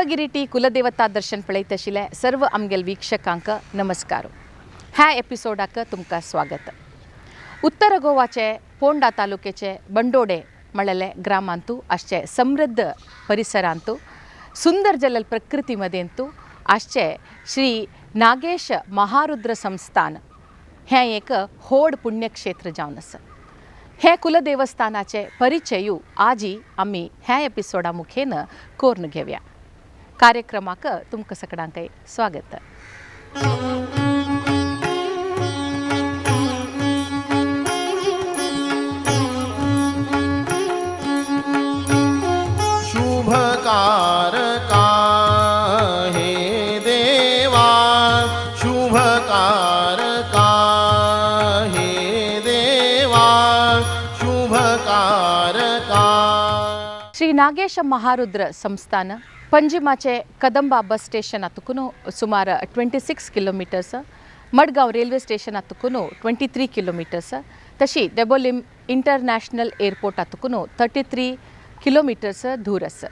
देवगिरिटी कुलदेवता दर्शन पळयत आशिल्ले सर्व आमगेल वीक्षकांक नमस्कार। ह्या एपिसोडाक तुमकां स्वागत। उत्तर गोवाचे पोंडा तालुक्याचे बंडोडे म्हणलेले ग्रामांतू आसचे समृद्ध परिसरांतू सुंदर जलल प्रकृती मदेंतू आसचे श्री नागेश महारुद्र संस्थान हें एक होड पुण्यक्षेत्र जावन आसा। हे कुलदेवस्थानाचे परिचयू आजी आमी ह्या एपिसोडा मुखेन कोरून घेवया। कार्यक्रमाक तुमकां सगळ्यांकय स्वागत। शुभकारका हे देवा, शुभकारका हे देवा, शुभकारका। श्री नागेश महारुद्र संस्थान पंजिमाचे कदंबा बस स्टेशन आतुकून सुमार 26 किलोमीटर्स, मडगांव रेल्वे स्टेशन आतुकून 23 किलोमीटर्स, तशी देबोलिम इंटरनॅशनल एअरपोर्ट आतुकून 33 किलोमीटर्स दूर आसा।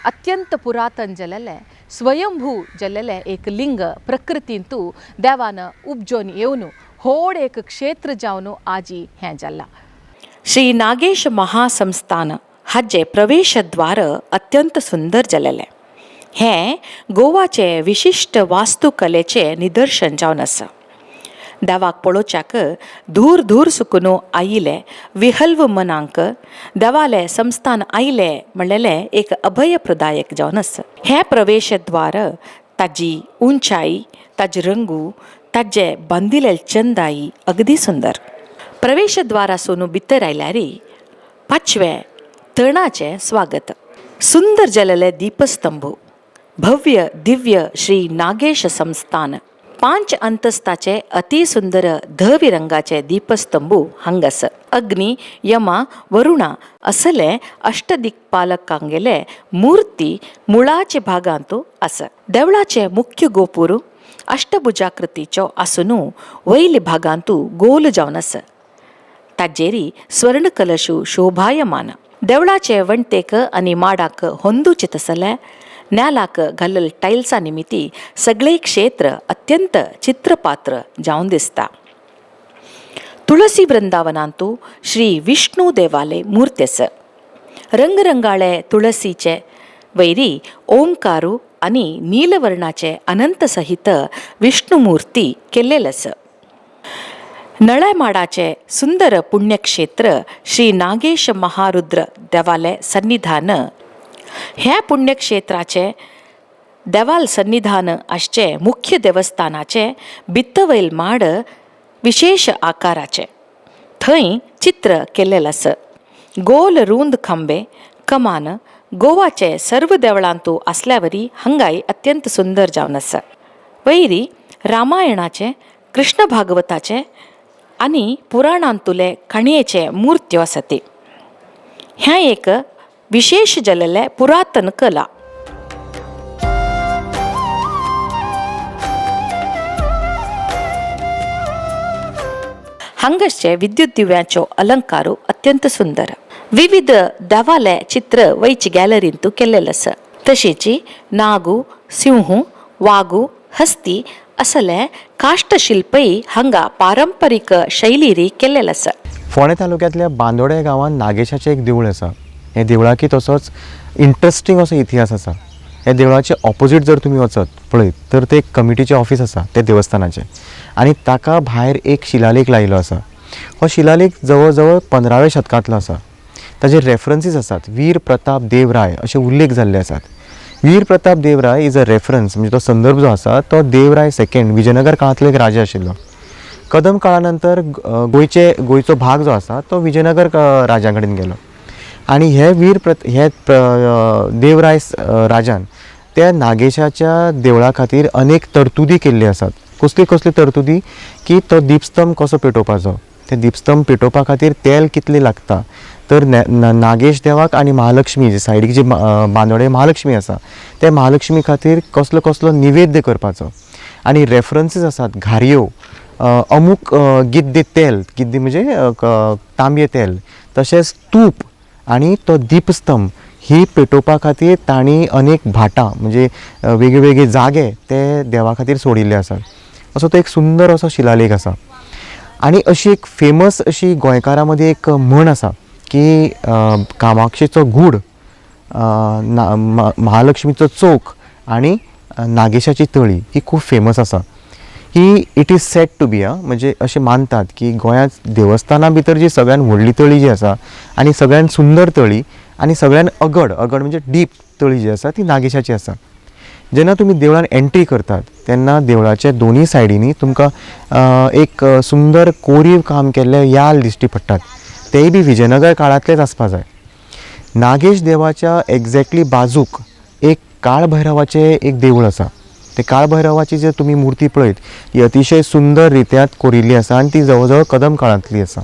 अत्यंत पुरातन जाल्लें स्वयंभू जाल्लें एक लिंग प्रकृतींतू देवान उपजोन येवन होड एक क्षेत्र जावन आजी हें जालां। श्री नागेश महासंस्थान हाजें प्रवेशद्वार अत्यंत सुंदर जाल्लें। हें गोवाचे विशिश्ट वास्तुकलेचें निदर्शन जावन आसा। देवाक पळोवच्याक दूर दूर सुकून आयिल्ले विहल्व मनांक देवाले संस्थान आयले म्हणलेलें एक अभयप्रदायक जावन आसा। हें प्रवेशद्वार ताजी उंचाई, ताजे रंगू, ताजे बांदिल्ले चंदाई अगदी सुंदर। प्रवेशद्वारासून भितर आयल्यार पांचवे तणाचें स्वागत। सुंदर जाल्लेले दीपस्तंभ, भव्य दिव्य श्री नागेश संस्थान, 5 अंतस्ताचे अतिसुंदर धवी रंगाचे दीपस्तंभू हांगास। अग्नी, यमा, वरुणा असले अष्टदिक्पालकांगेले मूर्ती मुळाचे भागांतू आसा। देवळाचे मुख्य गोपूर अष्टभुजाकृतीचो आसून वयले भागांतू गोल जावन आसा। ताजेरी स्वर्ण कलशू शोभायमान। देवळाचे वणतेक आनी माडाक होंदूचे तसले न्यालाक घालल टायल्सा निमित्ती सगळे क्षेत्र अत्यंत चित्रपात्र जावन दिसता। तुळसी वृंदावनांतू श्री विष्णू देवाले मूर्ती आसा। रंगरंगाळे तुळसीचे वैरी ओंकारू आनी नीलवर्णाचे अनंत सहित विष्णू मूर्ती केल्लेले आसा। नळ्यामाडाचे सुंदर पुण्यक्षेत्र श्री नागेश महारुद्र देवाले सन्निधान। ह्या पुण्यक्षेत्राचे देवाल सन्निधान आसचे मुख्य देवस्थानाचे बित्तवैल माड विशेष आकाराचे थंय चित्र केल्लें आसा। गोल रूंद खांबे कमान गोवाचे सर्व देवळांतू आसल्यावरी हांगाय अत्यंत सुंदर जावन आसा। वयरी रामायणाचे, कृष्ण भागवताचे आनी पुराणांतुले काणयेचे मूर्त्यो आसा। ह्या एक विशेष जाल्लें पुरातन कला। हांगासचे विद्युत दिव्याचो अलंकारू अत्यंत सुंदर। विविध देवाले चित्र वयची गॅलरींतू केल्लें आसा। तशेंच नागू, सिंह, वागू, हस्ती असले काष्टशिल्पय हांगा पारंपरीक शैलीरी केल्लें आसा। फोंडें तालुक्यांतल्या बांदोडे गांवांत नागेशाचें एक देवूळ आसा। हे देवळाकी तसोच इंट्रस्टींग असो इतिहास आसा। ह्या देवळाचे ऑपोजीट जर तुमी वचत पळयत तर ते एक कमिटीचें ऑफीस आसा ते देवस्थानाचें, आनी ताका भायर एक शिलालेख लायिल्लो आसा। हो शिलालेख जवळ जवळ 15व्या शतकांतलो आसा। ताजेर रेफरन्सीस आसात, वीर प्रताप देवराय अशे उल्लेख जाल्ले आसात। Veer Pratap Devaraya is a reference, म्हणजे तो संदर्भ जो आसा तो देवराय सेकंड विजयनगर काळांतलो एक राजा आशिल्लो। कदम काळा नंतर गोंयचो भाग जो आसा तो विजयनगर राजा कडेन गेलो, आनी हे वीर हे देवराय राजान त्या नागेशाच्या देवळा खातीर अनेक तरतुदी केल्ल्यो आसात। कसली कसली तरतुदी की तो दीपस्तंभ कसो पेटोवपाचो, ते दीपस्तंभ पेटोवपा खातीर तेल कितलें लागता, तर नागेश देवाक आनी महालक्ष्मी जी सायडीक जी बांदोडे महालक्ष्मी आसा त्या महालक्ष्मी खातीर कसलो कसलो निवेद्य करपाचो, आनी रेफरन्सीस आसात घारयो, अमूक गिद्दी तेल, गिद्दी म्हणजे तांबये तेल, तशेंच तूप आनी तो दीपस्तंभ ही पेटोवपा खातीर तांणी अनेक भाटां म्हणजे वेगळे वेगळे जागे ते देवा खातीर सोडिल्ले आसात. असो तो एक सुंदर असो शिलालेख आसा. आनी अशी एक फेमस अशी गोंयकारां मदीं एक म्हण आसा की कामाक्षेचो गूढ, महालक्ष्मीचो चौक आनी नागेशाची तळी ही खूब फेमस आसा. ही it is said to be आं, म्हणजे अशें मानतात की गोंयांत देवस्थानां भितर जी सगळ्यान व्हडली तळी जी आसा आनी सगळ्यान सुंदर तळी आनी सगळ्यान अगड, अगड म्हणजे डीप तळी जी आसा ती नागेशाची आसा. जेन्ना तुमी देवळान एंट्री करतात तेन्ना देवळाच्या दोनूय सायडींनी तुमकां एक सुंदर कोरीव काम केल्ले याल दिश्टी पडटात. तेय बी विजयनगर काळांतलेच आसपा जाय. नागेश देवाच्या एग्जॅक्टली बाजूक एक काळभैरवाचें एक देवूळ आसा. ते काळभैरवाची जर तुमी मुर्ती पळयत ती अतिशय सुंदर रित्यात कोरिल्ली आसा आनी ती जवळ जवळ कदम काळांतली आसा.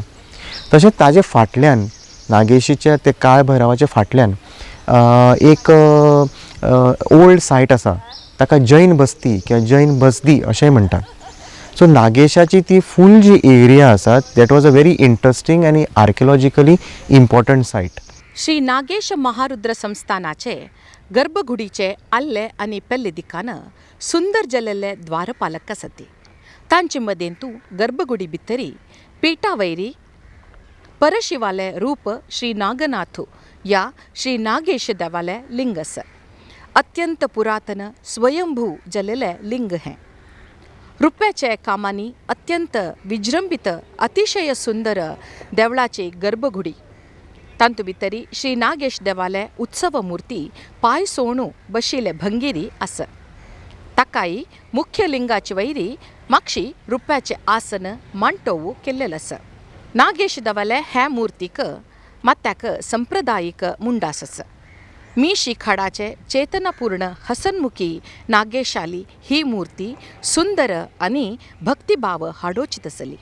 तशेंच ताजे फाटल्यान नागेशीच्या ते काळभैरवाच्या फाटल्यान एक ओल्ड सायट आसा, ताका जैन बस्ती किंवा जैन बसदी अशेंय म्हणटात. सो नागेशाची ती फूल जी एरिया आसा that was a very interesting आनी आर्किओलॉजिकली इम्पॉर्टंट सायट. श्री नागेश महारुद्र संस्थानाचे गर्भगुडीचे आल्ले आनी पेल्ले दिकान सुंदर जलेल्ले द्वारपालक आसती. तांचे मदेंतू गर्भगुडी भितरी पीठावैरी परशिवाले रूप श्री नागनाथ या श्री नागेश देवाले लिंग आसा. अत्यंत पुरातन स्वयंभू जलेले लिंग हें. रुप्याचे कामांनी अत्यंत विजृंभित अतिशय सुंदर देवळाची गर्भगुडी. तांतू भितरी श्री नागेश देवाले उत्सव मूर्ती पांय सोणू बशिल्ले भंगिरी आसा. ताकाय मुख्य लिंगाचे वैरी मागशी रुप्याचें आसन मांडटोवू केल्लें आसा. नागेश देवाले हे मुर्तीक मात्याक संप्रदायीक मुंडास आसा. मिशी खाडाचे चेतनापूर्ण हसनमुखी नागेशाली ही मूर्ती सुंदर आनी भक्तिभाव हाडोची तसली.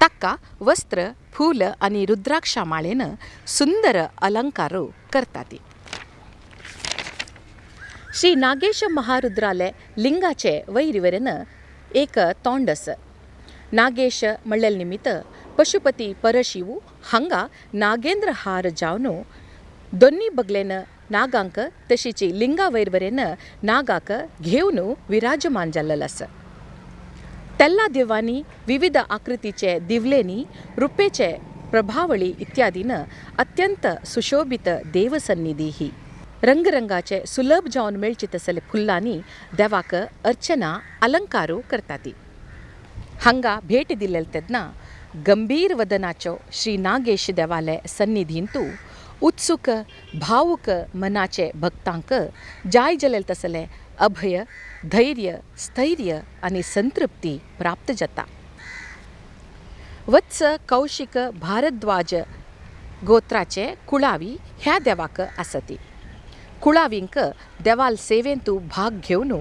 ताका वस्त्र फूल आनी रुद्राक्षा माळेन सुंदर अलंकार करतात. श्री नागेश महारुद्राले लिंगाचे वैरीवरेन एक तोंड आसा. नागेश म्हणलेले निमित्त पशुपती परशिवू हांगा नागेंद्र हार जावन दोन्ही बगलेन नागांक तशीची लिंगा वैरवरेन नागाक घेवन विराजमान जाल्लेलो आसा. तेल्ला देवांनी विविध आकृतीचे दिवलेनी रुपेचे प्रभावळी इत्यादीन अत्यंत सुशोभित देवसन्निधी ही. रंगरंगाचे सुलभ जावन मेळचे तसले फुल्लांनी देवाक अर्चना अलंकारू करतात. हांगा भेट दिलेले तेन्ना गंभीर वदनाचो श्री नागेश देवाले सन्निधींतू उत्सुक भावूक मनाचे भक्तांक जाय जलेल तसले अभय धैर्य स्थैर्य आनी संतृप्ती प्राप्त जाता. वत्स कौशिक भारद्वाज गोत्राचे कुळावी ह्या देवाक आसती. कुळावींक देवाल सेवेंतू भाग घेवन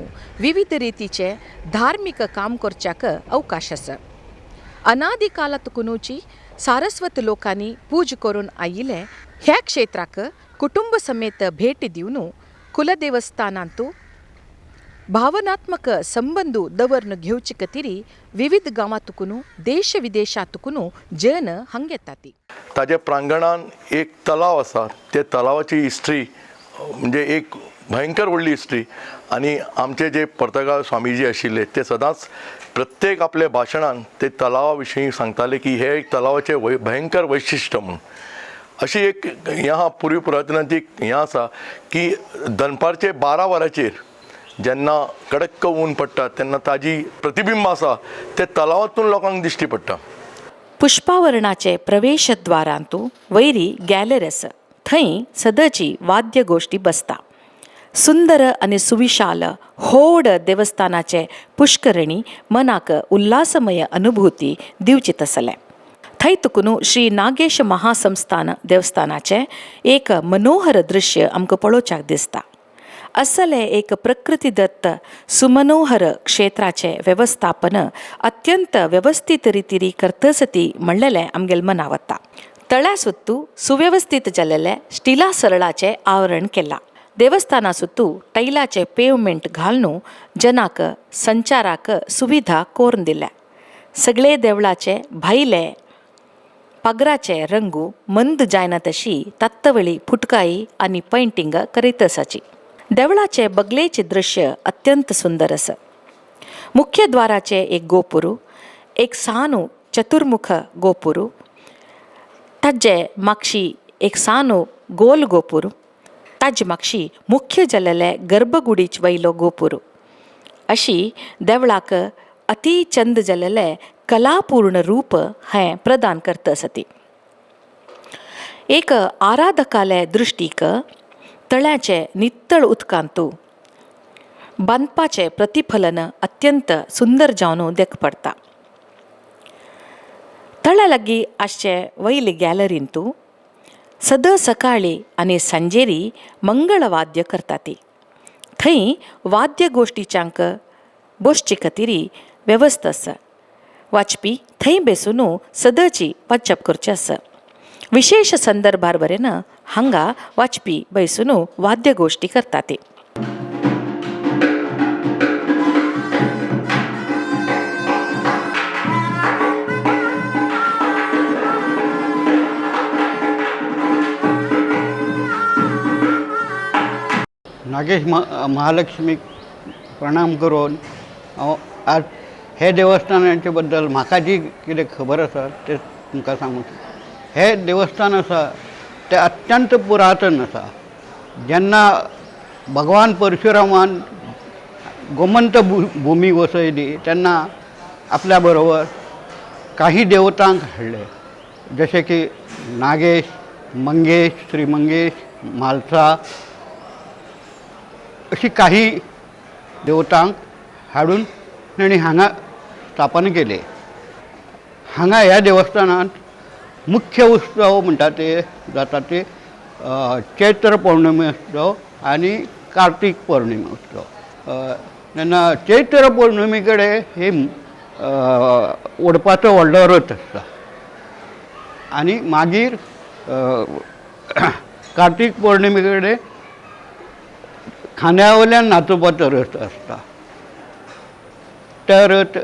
विविध रितीचे धार्मीक काम करच्याक अवकाश आसा. अनादी कालांत सारस्वत लोकांनी पूज करून आयिल्ले ह्या क्षेत्राक कुटुंब समेत भेट दिवन कुलदेवस्थानांतू भावनात्मक संबंद दवरून घेवचे खातीर विविध गांवांतून देश विदेशांतून जन हांगा येतात. ताज्या प्रांगणान एक तलाव आसा. त्या तलावाची हिस्ट्री म्हणजे एक भयंकर व्हडली हिस्ट्री. आनी आमचे जे पर्तगाळ स्वामीजी आशिल्ले ते सदांच प्रत्येक आपल्या भाशणान ते तलावा विशीं सांगताले की हे एक तलावाचें भयंकर वैशिश्ट म्हणून. अशी एक हें आहा पुर्वी पुरातनाची एक हें आसा की दनपारचे 12 वरांचेर जेन्ना कडक्क ऊन पडटा तेन्ना ताजी प्रतिबिंब आसा ते तलावांतून लोकांक दिश्टी पडटा. पुष्पावरणाचे प्रवेशद्वारांतू वयरी गॅलरी आसा. थंय सदची वाद्यगोष्ठी बसता. सुंदर आनी सुविशाल होड देवस्थानाचे पुष्करणी मनाक उल्हासमय अनुभूती दिवची तसलें. थंय तुकून श्री नागेश महासंस्थान देवस्थानाचें एक मनोहर दृश्य आमकां पळोवच्याक दिसता. असलें एक प्रकृतीदत्त सुमनोहर क्षेत्राचें वेवस्थापन अत्यंत वेवस्थीत रितीरी करतसती म्हणलेलें आमगेलें मना वता. तळ्या सुत्तू सुवेवस्थीत जाल्लेलें स्टिला सरळाचें आवरण केलां. देवस्थाना सुत्तू टैलाचें पेवमेंट घालून जनाक संचाराक सुविधा करून दिल्या. सगळे देवळाचे भायले पगराचे रंगू मंद जायना तशी तत्तवळी फुटकाई आनी पेंटिंग करीत आसाची. देवळाचे बगलेचे दृश्य अत्यंत सुंदर आसा. मुख्य द्वाराचे एक गोपुरू, एक सानू चतुर्मुख गोपुरू, ताजे मागशी एक सानू गोल गोपुरू, ताजे मागशी मुख्य जाल्लेले गर्भगुडीच वयलो गोपुरू, अशी देवळाक अती चंद जाल्लेले कलापूर्ण रूप हें प्रदान करता आसा ती. एक आराधकाले दृश्टीक तळ्याचे नितळ उदकांतू बांदपाचें प्रतिफलन अत्यंत सुंदर जावन देख पडटा. तळ्या लागीं आसचे वयले गॅलरींतू सदां सकाळीं आनी सांजेरी मंगळवाद्य करतात. थंय वाद्य गोश्टीच्यांक बसचे खातीर वेवस्था आसा. वाचपी थंय बेसून सदांची वाचप करचें आसा. विशेश संदर्भार बरें हांगा वाचपी बैसून वाद्य गोश्टी करतात. नागेश महालक्ष्मीक प्रणाम करून हांव आज हे देवस्थानाचे बद्दल म्हाका जी कितें खबर आसा तें तुमकां सांगूंक सोदता. हें देवस्थान आसा तें अत्यंत पुरातन आसा. जेन्ना भगवान परशुरामान गोमंत भुमी वसयली तेन्ना आपल्या बरोबर काही देवतांक हाडले, जशें की नागेश, मंगेश, श्री मंगेश, म्हालसा अशी काही देवतांक हाडून तांणी हांगा स्थापन केले. हांगा ह्या देवस्थानांत मुख्य उत्सव म्हणटा ते जाता ते चैत्र पौर्णिमे उत्सव आनी कार्तीक पौर्णिमे उत्सव. तेन्ना चैत्र पौर्णिमे कडेन हे ओडपाचो व्हडलो रथ आसता आनी मागीर कार्तीक पौर्णिमे कडेन खांद्या वयल्यान नाचोवपाचो रथ आसता. त्या रथ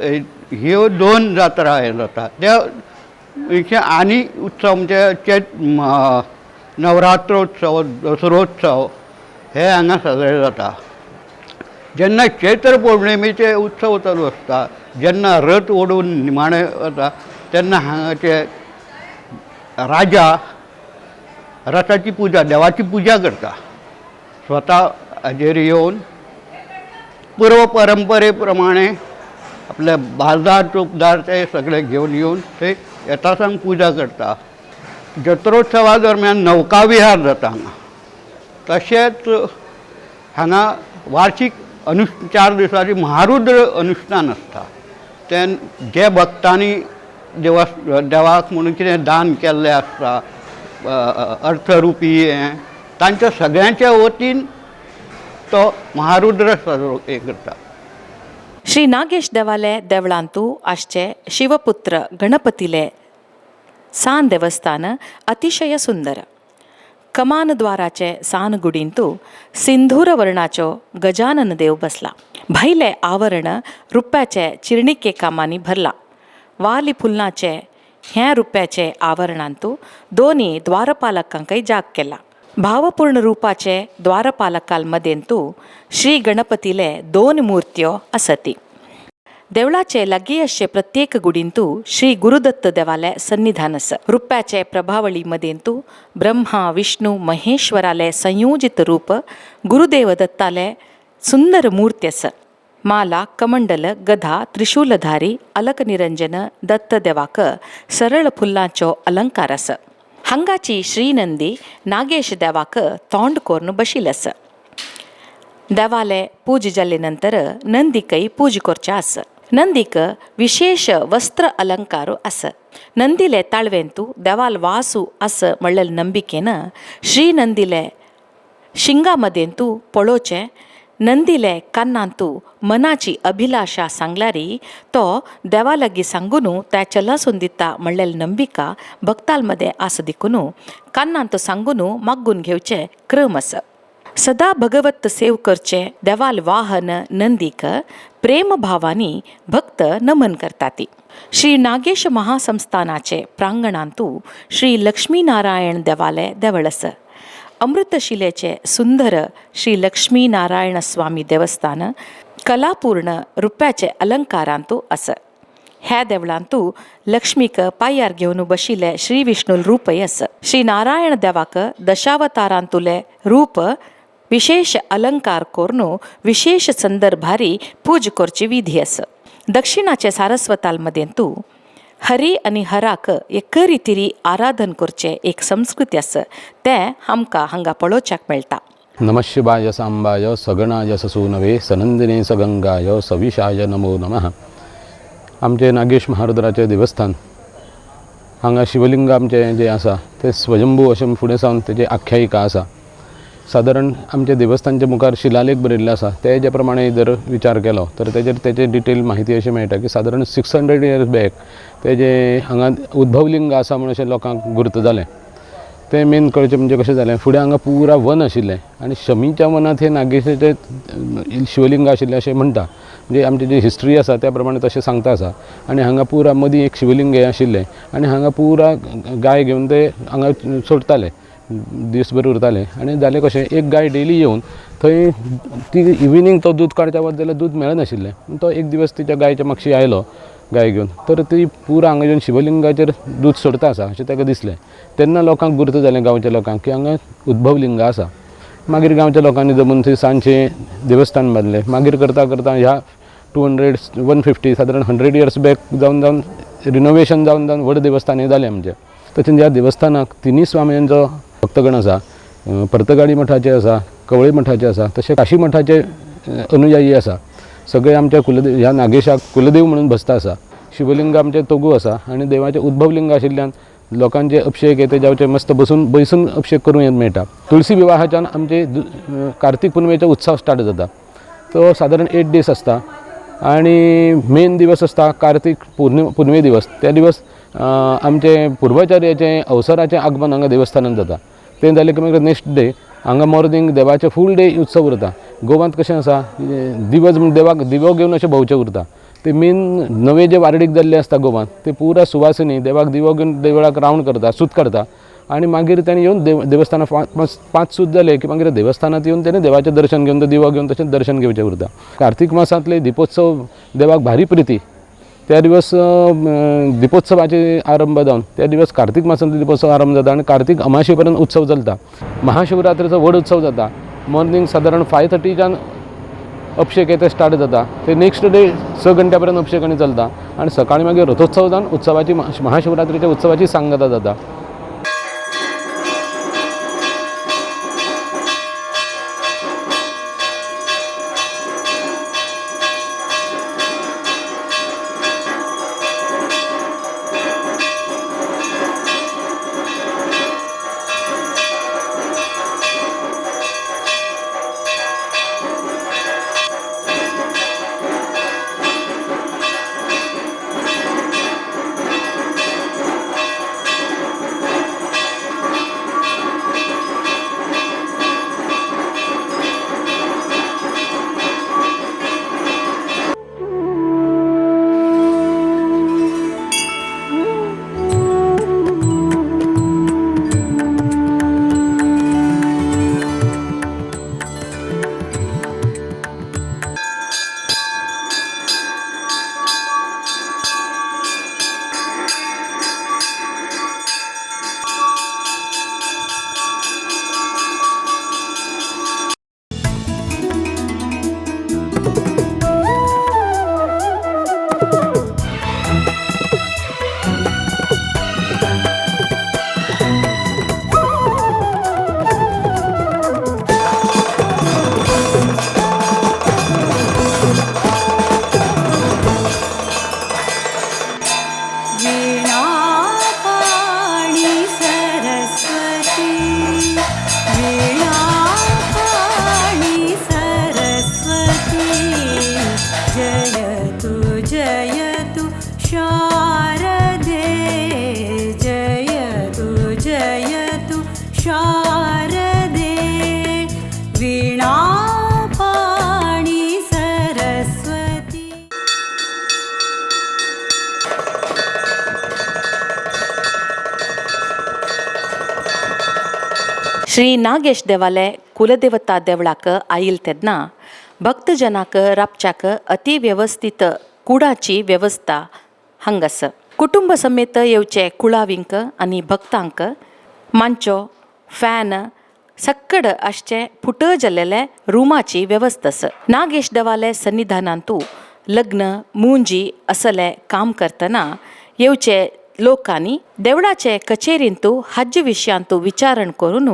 ह्यो दोन जात्रा हे जाता. त्या पेक्षा आनी उत्सव म्हणजे चैत नवरात्रोत्सव, दसरोत्सव हे हांगा साजरे जाता. जेन्ना चैत्र पौर्णिमेचे उत्सव चालू आसता, जेन्ना रथ ओडून निमाणे वता तेन्ना हांगाचे राजा रथाची पुजा, देवाची पुजा करता. स्वता हाजेर येवन पूर्व परंपरे प्रमाणे आपले बाजार चोपदार ते सगळे घेवन येवन ते येता सांग पुजा करता. जत्रोत्सवा दरम्यान नौकाविहार जाता हांगा. तशेंच हांगा वार्षीक 4 दिसांची महारुद्र अनुष्ठान आसता. तें जे भक्तांनी देवाक म्हणून कितें दान केल्लें आसता, अर्थरुपी हें, तांच्या सगळ्यांच्या वतीन तो महारुद्र साजरो हें करता. श्री नागेश देवाले देवळांतू आसचे शिवपुत्र गणपतीले सान देवस्थान अतिशय सुंदर. कमान द्वाराचे सान गुडींतू सिंधूर वर्णाचो गजानन देव बसला. भायले आवरण रुप्याचे चिरणिके कामांनी भरला. वाली फुलनाचे ह्या रुप्याचे आवरणांतू दोनी द्वारपालकांकय जाग केला. भावपूर्ण रूपाचे द्वारपालकाल मदेंतू श्री गणपतीले दोन मूर्त्यो आसती. देवळाचे लागीं आसचे प्रत्येक गुडींतू श्री गुरुदत्त देवाले सन्निधान आसा. रुप्याचे प्रभावळी मदेंतू ब्रह्मा विष्णू महेश्वराले संयोजित रूप गुरुदेव दत्ताले सुंदर मूर्ती आसा. माला कमंडल गधा त्रिशूलधारी अलक निरंजन दत्त देवाक सरळ फुल्लांचो अलंकार आसा. हांगाची श्रीनंदी नागेश देवाक तोंड कोरून बशिल्लें आसा. देवाले पूज जाले नंतर नंदीकय पूज करचें आसा. नंदीक विशेष वस्त्र अलंकार आसा. नंदीले ताळवेंतू देवाल वासू आसा म्हणलेले नंबिकेन श्री नंदीले शिंगा मदेंतू पळोवचें नंदीले कानांतू मनाची अभिलाशा सांगल्यारी तो देवा लागीं सांगून त्या चलासून दिता म्हणलेले नंबिका भक्ताल मदें आसा देखून कानांतू सांगून मागून घेवचें क्रम आसा. सदा भगवत सेव करचे देवाल वाहन नंदीक प्रेम भावानी भक्त नमन करताती. श्री नागेश महासंस्थानाचे प्रांगणांतू श्री लक्ष्मीनारायण देवालय देवळ आसा. अमृतशिलेचे सुंदर श्री लक्ष्मीनारायण स्वामी देवस्थान कलापूर्ण रुप्याचे अलंकारांतू आसा. ह्या देवळांतू लक्ष्मीक पांयार घेवन बशिल्ले श्री विष्णूल रूपय आसा. श्री नारायण देवाक दशावतारांतुले रूप विशेष अलंकार करून विशेष संदर्भारी पूज करची विधी आसा. दक्षिणाचे सारस्वताल मदेंतू हरी आनी हराक एक रितीरी आराधन करचें एक संस्कृती आसा, तें आमकां हांगा पळोवच्याक मेळटा. नमः शिवाय सांबाय सगणाय ससूनवे सनंदिने सगंगाय सविशाय नमो नमः. आमचें नागेश महारुद्राचें देवस्थान हांगा शिवलिंग आमचें जें आसा तें स्वयंभू अशें फुडें सावन तेजी आख्यायिका आसा. सादारण आमच्या देवस्थानच्या मुखार शिलालेख बरयल्ले आसा ते जे प्रमाणे जर विचार केलो तर तेजेर तेजे डिटेल माहिती अशी मेळटा की सादारण 600 इयर्स बॅक ते जे हांगा उद्भवलिंग आसा म्हूण अशें लोकांक गुर्त जालें. तें मेन कळचें म्हणजे कशें जालें, फुडें हांगा पुरा वन आशिल्लें आनी शमीच्या वनांत हें नागेशाचें शिवलिंग आशिल्लें अशें म्हणटा. म्हणजे आमची जी हिस्ट्री आसा त्या प्रमाणे तशें सांगता आसा. आनी हांगा पुरा मदीं एक शिवलिंग हें आशिल्लें आनी हांगा पुरा गाय घेवन ते हांगा सोडटाले, दीसभर उरताले. आनी जालें कशें, एक गाय डेली येवन थंय ती इविनींग तो दूद काडच्या वच जाल्यार दूद मेळनाशिल्लें. तो एक दिवस तिच्या गायच्या मागशी आयलो गाय घेवन, तर ती पुरा हांगा येवन शिवलिंगाचेर दूद सोडता आसा अशें ताका दिसलें. तेन्ना लोकांक गुर्त जालें, गांवच्या लोकांक, की हांगा उद्भवलिंग आसा. मागीर गांवच्या लोकांनी जमून थंय सांजचें देवस्थान बांदलें. मागीर करता करता ह्या 200 150 सादारण 100 इयर्स बॅक जावन जावन रिनोवेशन जावन जावन व्हड देवस्थान हें जालें आमचें. तशेंच ह्या देवस्थानाक तिनूय स्वाम्यांचो भक्तगण आसा, पर्तगाळी मठाचे आसा, कवळे मठाचे आसा, तशें काशी मठाचे अनुयायी आसा. सगळे आमच्या कुलदेव ह्या नागेशाक कुलदेव म्हणून भजता आसा. शिवलिंग आमचें तोगू आसा आनी देवाचें उद्भवलिंग आशिल्ल्यान लोकांचे अभिशेक हे ते जावचे मस्त बसून बैसून अभिशेक करूं येत मेळटा. तुळसी विवाहाच्यान आमचे कार्तिक पुनवेचो उत्सव स्टार्ट जाता, तो सादारण 8 दीस आसता आनी मेन दिवस आसता कार्तिक पुनवे दिवस. त्या दिवस आमचे पूर्वाचार्याचें अवसराचें आगमन हांगा देवस्थानांत जाता. तें जालें की मागीर नेक्स्ट डे हांगा मॉर्निंग देवाचे फूल डे उत्सव उरता. गोवांत कशें आसा, दिवज म्हण देवाक दिवो घेवन अशें भोंवचें उरता. ते मेन नवे जे वार्डीक जाल्ले आसता गोवांत ते पुरा सुवासिनी देवाक दिवो घेवन देवळाक रावंड करता, सूत काडता आनी मागीर ताणें येवन देवस्थानां 5 सूत जाले की मागीर देवस्थानांत येवन तेणें देवाचें दर्शन घेवन तो दिवो घेवन तशें दर्शन घेवचें उरता. कार्तिक मासांतले दिपोत्सव देवाक भारी प्रिती. त्या दिवस दिपोत्सवाचे आरंभ जावन त्या दिवस कार्तिक मासांतले दिपोत्सव आरंभ जाता आनी कार्तिक अमाशे पर्यंत उत्सव चलता. महाशिवरात्रेचो व्हड उत्सव जाता. मॉर्निंग सादारण 5:30च्यान अभिशेक हे ते स्टार्ट जाता, ते नेक्स्ट डे 6 घंट्या पर्यंत अभिशेक आनी चलता आनी सकाळी मागीर रथोत्सव जावन उत्सवाची महाशिवरात्रेच्या उत्सवाची सांगता जाता. जयतु जयतु शारदे। श्री नागेश देवाले कुलदेवता देवळाक आयल तेन्ना भक्तजनाक राबच्याक अति वेवस्थीत कुडाची वेवस्था हांगासर. कुटुंब समेत येवचे कुळावींक आनी भक्तांक मांचो फॅन सक्कड आसचे फुट जाल्लेले रुमाची वेवस्था आसा. नागेश देवाले सन्निधानांतू लग्न मुंजी असले काम करतना येवचे लोकांनी देवळाचे कचेरींतू हाज्य विशयांतू विचारण करून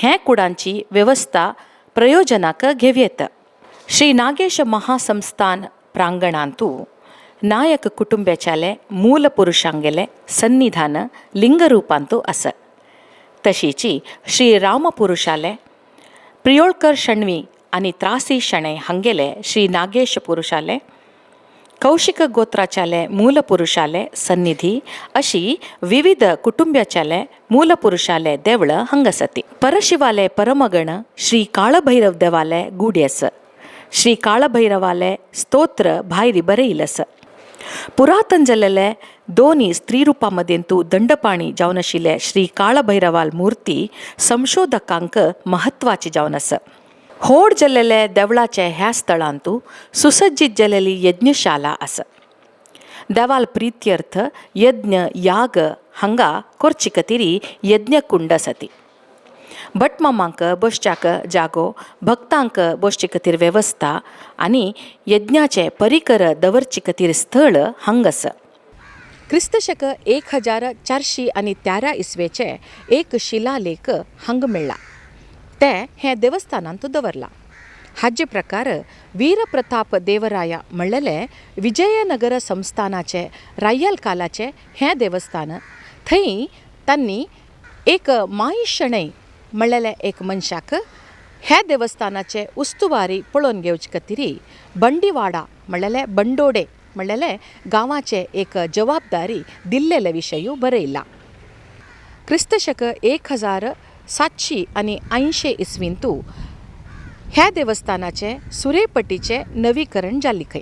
हे कुडांची वेवस्था प्रयोजनाक घेवयेत. श्री नागेश महासंस्थान प्रांगणांतू नायक कुटुंब्याच्याले मूल पुरुषांगेले सन्निधान लिंगरूपांतू आसा. तशीची श्री रामपुरुषाले प्रियोळकर शण्वी आनी त्रासी शणै हांगेले श्री नागेश पुरुषाले कौशिक गोत्राच्याले मूलपुरुषाले सन्निधी अशी विविध कुटुंब्याच्याले मूलपुरुषाले देवळ हांगासती. परशिवाले परमगण श्री काळभैरव देवाले गुडी आसा. श्री काळभैरवाले स्तोत्र भायरी बरयिल्लें आसा. पुरातन जाल्लेले दोनी स्त्री रुपा मदेंतू दंडपाणी जावन आशिल्ले श्री काळभैरवाल मूर्ती संशोधकांक महत्वाची जावन आसा. होड जाल्लेले देवळाचे ह्या स्थळांतू सुसज्जीत जाल्लेली यज्ञशाला आसा. देवाल प्रित्यर्थ यज्ञ याग हांगा करचे खातीर यज्ञकुंड आसा. भटमामांक बसच्याक जागो, भक्तांक बसचे खातीर वेवस्था आनी यज्ञाचे परिकर दवरचे खातीर स्थळ हांगा आसा. क्रिस्त शक 1413 इसवेचे एक शिलालेख हांगा मेळ्ळा. ते हें देवस्थानांत दवरला. हाजे प्रकार वीरप्रताप देवराया म्हणलेले विजयनगर संस्थानाचे रायल कालाचे हें देवस्थान. थंय तांणी एक माई शणै म्हणलेले एक मनशाक ह्या देवस्थानाचे उस्तुवारी पळोवन घेवचे खातीर बंडीवाडा म्हणलेले बंडोडे म्हणलेले गांवाचे एक जबाबदारी दिल्लेले विशयूय बरयला. क्रिस्त शक 1780 इसवींतू ह्या देवस्थानाचे सुरेपटीचे नवीकरण जाल्ली खंय.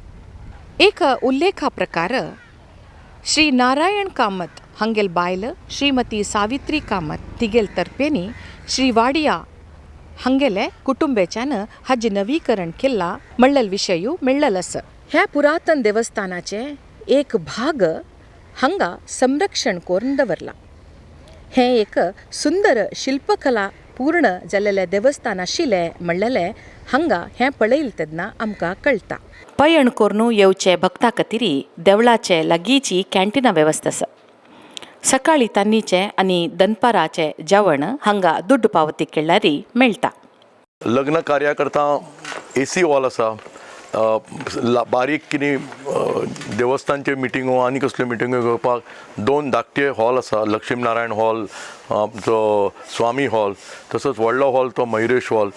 एक उल्लेखा प्रकार श्री नारायण कामत हांगेल बायल श्रीमती सावित्री कामत तिगेल तर्पेनी श्री वाडिया हांगेले कुटुंबेच्यान हाजें नवीकरण केल्ला म्हणलेल विशयूय मेळ्ळेलो आसा. ह्या पुरातन देवस्थानाचे एक भाग हांगा संरक्षण करून दवरला. हें एक सुंदर शिल्पकला पूर्ण जाल्लेलें देवस्थान आशिल्लें म्हणलेलें हांगा हें पळयलें तेन्ना आमकां कळटा. पयण करून येवचे भक्ता खातीर देवळाचे लागींची कॅन्टिना वेवस्था आसा. सकाळी तान्नीचें आनी दनपाराचें जेवण हांगा दुड्ड पावती केल्यार मेळटा. लग्न कार्या करता एसी हॉल आसा. बारीक कितें देवस्थानच्यो मिटिंगो आनी कसल्यो मिटिंगो घेवपाक दोन धाकटे हॉल आसा. लक्ष्मीनारायण हॉल, आमचो स्वामी हॉल, तसोच व्हडलो हॉल तो मयुरेश हॉल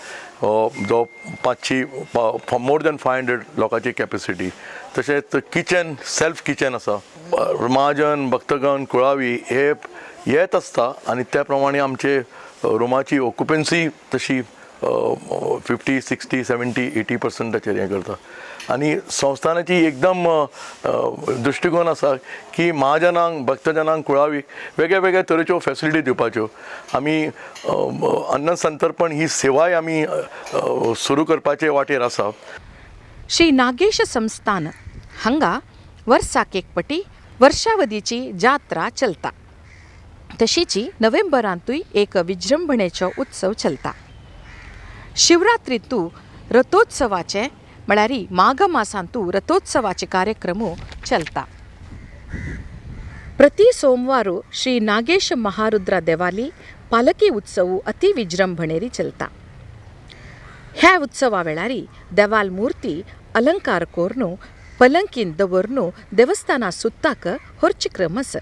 जो 500 मोर दॅन 500 लोकांची कॅपेसिटी. तशेंच किचन, सेल्फ किचन आसा. महाजन भक्तगण कुळावी हे येत आसता आनी त्या प्रमाणे आमचे रुमाची ऑक्युपन्सी तशी 50, 60, 70, 80%चेर हें करता. आनी संस्थानाची एकदम दृश्टिकोन आसा की महाजनांक भक्तजनांक कुळावीक वेगळे वेगळे तरेच्यो फॅसिलिटी दिवपाच्यो. आमी अन्न संतर्पण ही सेवाय आमी सुरू करपाचे वाटेर आसा. श्री नागेश संस्थान हांगा वर्साक एक पटी वर्षावधीची जात्रा चलता. तशीची नोव्हेंबरांतूय एक विजृंभणेचो उत्सव चलता. शिवरात्रींतू रथोत्सवाचे म्हळ्यार माघ मासांतू रथोत्सवाचे कार्यक्रम चलता. प्रति सोमवारू श्री नागेश महारुद्र देवाली पालकी उत्सव अति विजृंभणेरी चलता. ह्या उत्सवा वेळार देवाल मूर्ती अलंकार करून पलंकीन दवरून देवस्थाना सुत्ताक होरचे क्रम आसा.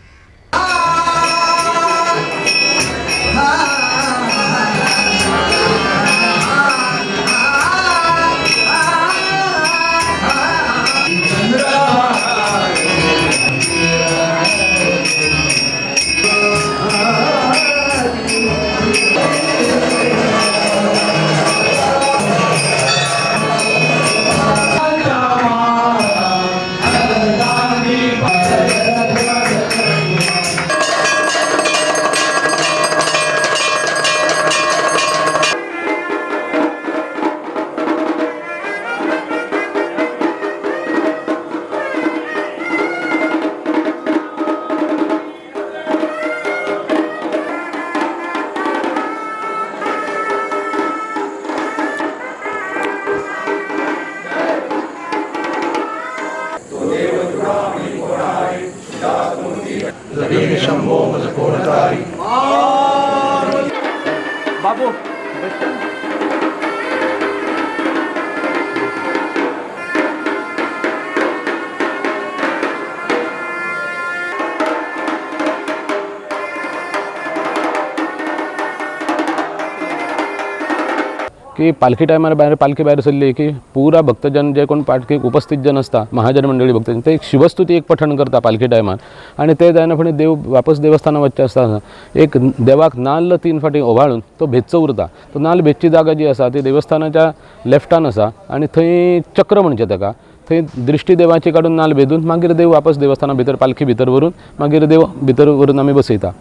की पालखी टायमार भायर पालखी भायर सरली की पुरा भक्तजन जे कोण पालखीक उपस्थित जन आसता महाजन मंडळी भक्तजन ते एक शिवस्तुती एक पठण करता पालखी टायमार आनी ते जायना फुडें देव वापस देवस्थानां वचचें आसता एक देवाक नाल्ल 3 फावटी ओवाळून तो भेदचो उरता. तो नाल्ल भेदची जागा जी आसा ती देवस्थानाच्या लेफ्टान आसा आनी थंय चक्र म्हणचें ताका, थंय दृश्टी देवाची काडून नाल्ल भेदून मागीर देव वापस देवस्थाना भितर पालखी भितर व्हरून मागीर देव भितर व्हरून आमी बसयता.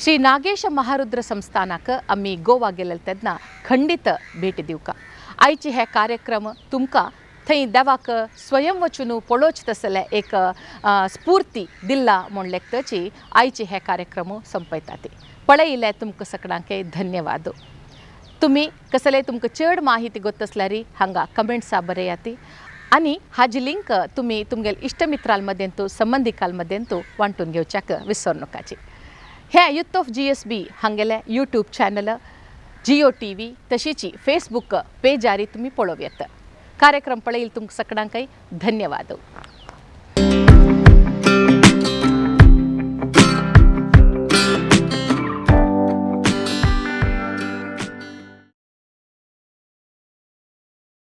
श्री नागेश महारुद्र संस्थानाक आमी गोवा गेले तेन्ना खंडीत भेटी दिवका. आयचे हे कार्यक्रम तुमकां थंय देवाक स्वयं वचून पळोवचें तसलें एक स्फूर्ती दिल्ला म्हूण लेखतची आयचे हे कार्यक्रम संपयता. ती पळयिल्ले तुमकां सगळ्यांक धन्यवाद. तुमी कसले तुमकां चड माहिती गोत आसल्यार हांगा कमेंट्सा बरयात आनी हाजी लिंक तुमी तुमगेले इश्टमित्रां मदेंतू संबंदिकां मदेंतू वांटून घेवच्याक विसर नकाची. हे युथ ऑफ GSB हांगेले यूट्यूब चॅनल, जियो TV तशीची फेसबुक पेजारी तुमी पळोवं येता. कार्यक्रम पळयिल्ले तुमकां सगळ्यांकय धन्यवाद.